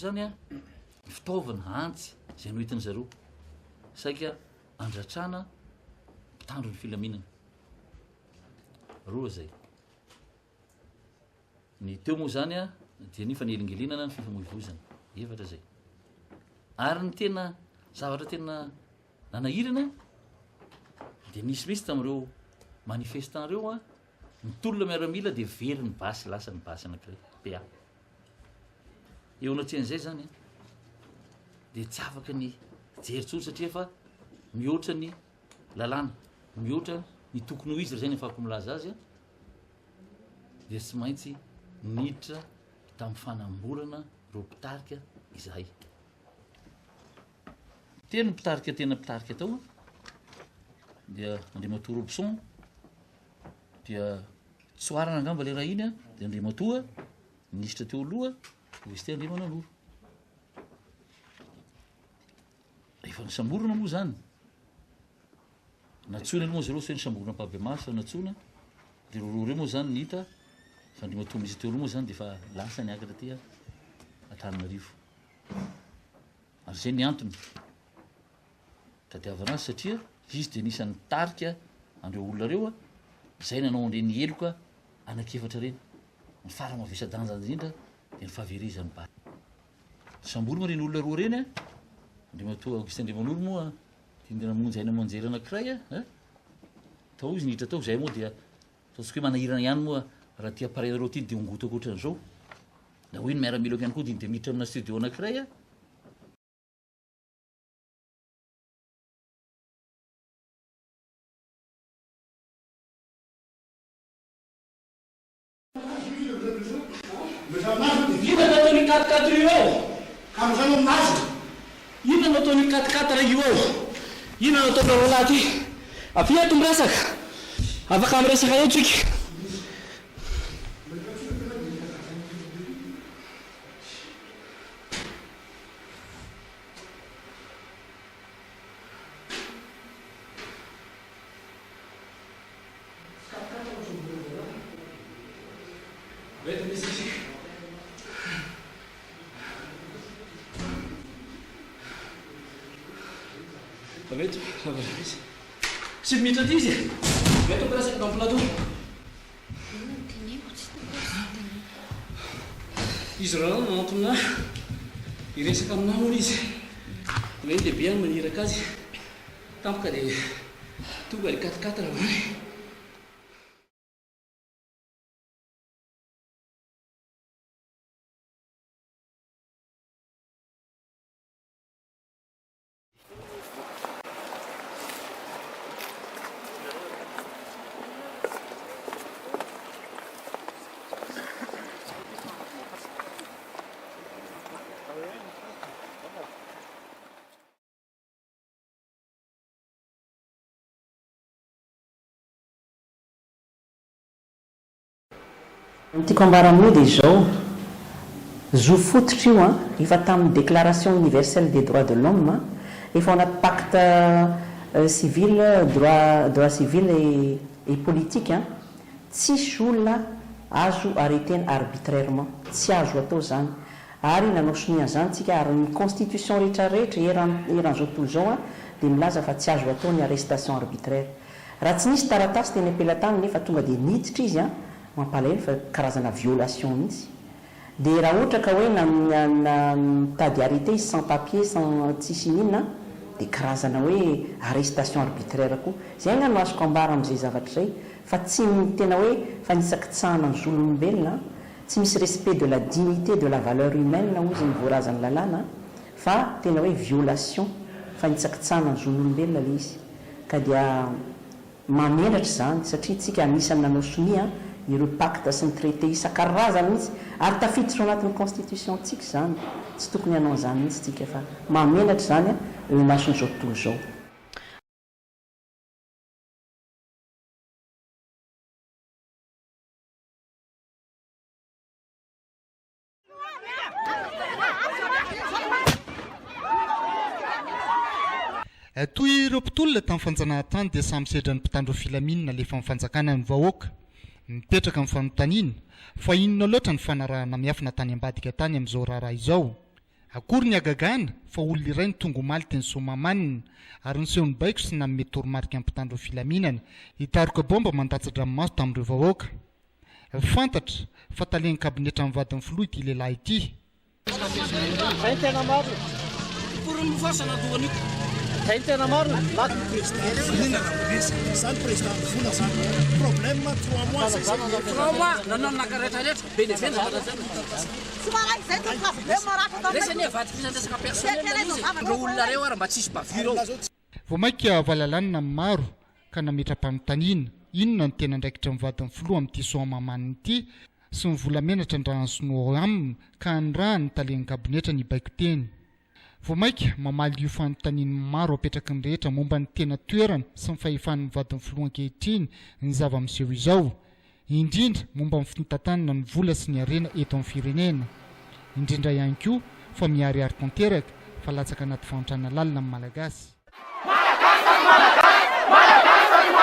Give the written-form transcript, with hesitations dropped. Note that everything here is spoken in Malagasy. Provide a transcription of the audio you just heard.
zany an, ny fitaovana, antsy, izay noentin-dry zareo. Saika andratrana mpitandro ny filaminana. Roa izay. Ny teo moa zany an, dia ny fanelingelenana ny fifamoivoizana. Efatra izay. Ary ny tena zavatra tena nanahirana dia nisy mihitsy tamin'ireo manifestant ireo an, ny tolona miaramila dia very ny basy, lasa ny basy anankiray, PA. Eo anatrehan'izay zany an, dia tsy afaka ny hijery intsony satria efa mihoatra ny lalàna, mihoatra ny tokony ho izy raha izay ny afahako milaza azy an, dia tsy maintsy niditra tamin'ny fanamborana ireo mpitarika izahay. Telo ny mpitarika tena mpitarika tao dia Andriamatoa Robson, dia Tsoarana angamba le raha iny an, dia Andriamatoa minisitra teo aloha Augustin Andriamananoro. Efa nosamborina moa zany. Natsoina aloha moa zareo tsy hoe nosamborina ampahibemaso fa natsoina, de reo roa reo moa zany ny hita fa Andriamatoa minisitra teo aloha moa zany de efa lasa niakatra aty Antananarivo. Ary zay ny antony tadiavana azy satria izy de anisan'ny nitarika an'ireo olona ireo izay nanao an'ireny heloka anankiefatra ireny. Ny fara mavesa-danja indrindra dia ny fahaverezan'ny basy. Sambory moa ireny olona roa ireny a, Andriamatoa Augustin Andriamanoro moa dia namonjy haino aman-jery anankiray a, tao izy niditra tao, izay moa dia ataontsika hoe manahirana ihany moa raha ity appareil-nareo ity dia hongotako ohatran'izao, na hoe ny miaramilako ihany koa dia miditra amina studio anankiray a. Inona no ataon'io quatre quatre io ao? Inona no ataon'io quatre quatre io ao? Inona no ataonareo lahy ty? Avia ato miresaka. Afaka miresaka eo tsika. Tsy miditra aty izy e! Eto miresaka eto amin'ny plateau. Izy roalahy no nanantona ahy hiresaka aminà hono izy. Hoe ny lehibe any maniraka azy. Tampoka dia tonga ny quatre quatre androany. Ny tiako ambara amin'io dia izao, zo fototra io an, efa tamin'ny déclaration universelle des droits de l'homme, efa ao anaty pacte civil, droit droit civil et politique an, tsisy olona azo arrêter-na arbitrairement, tsy azo atao izany, ary nanao sonia an'izany tsika, ary ny constitution rehetra rehetra eran eran'izao tontolo izao an dia milaza fa tsy azo atao ny arrestation arbitraire. Raha tsy nisy taratasy teny am-pelatanany nefa tonga dia niditra izy an, mampalahelo fa karazana violation mihitsy. Dia raha ohatra ka hoe na na mitady arrêter izy sans papier sans tsisy inona an, dia karazana hoe arrestation arbitraire koa. Izay angaha no azoko ambara amin'izay zavatra izay fa tsy ny tena hoe fanitsakitsahana ny zon'olombelona an, tsy misy respect de la dignité de la valeur humaine hozy ny voalazan'ny lalàna fa tena hoe violation, fanitsakitsahana ny zon'olombelona ilay izy. Ka dia mahamenatra izany satria tsika anisan'ny nanao sonia ireo pacte sy ny traité isan-karazany mihitsy ary tafiditra ao anatin'ny constitution tsika izany, tsy tokony hanao an'izany mihitsy tsika fa mahamenatra izany eo imason'izao tontolo izao. Toy ireo mpitolona tamin'ny fanjanahantany dia samy sedran'ny mpitandro filaminana alefan'ny fanjakana ny vahoaka. Mipetraka ny fanontaniana, fa inona loatra ny fanarahana miafina tany ambadika tany amin'izao raharaha izao? Akory ny hagagana fa olona iray no tonga omaly teny Soamahamanina ary niseho nibaiko sy nanome toromarika ny mpitandro ny filaminana hitaroka baomba mandatsa-dranomaso tamin'ireo vahoaka. Fantatra fa talen'ny kabinetran'ny vadin'ny filoha ity lehilahy ity. Vao mainka valalanina ny maro ka nametra-panontaniana, inona no tena andraikitry ny vadin'ny filoha amin'ity Soamahamanina ity sy ny volamena trandrahan'ny sinoa ao aminy ka anirahany ny talen'ny kabinetrany hibaiko teny. Vao mainka mamaly io fanontanian'ny maro apetraky ny rehetra momba ny tena toerana sy ny fahefan'ny vadin'ny filoha ankehitriny ny zava-miseho izao, indrindra momba ny fitantanana ny vola sy ny harena eto amin'ny firenena. Indrindra ihany koa fa miharihary tanteraka fa latsaka anaty fahantrana lalina ny Malagasy. Malagasy Malagasy Malagasy.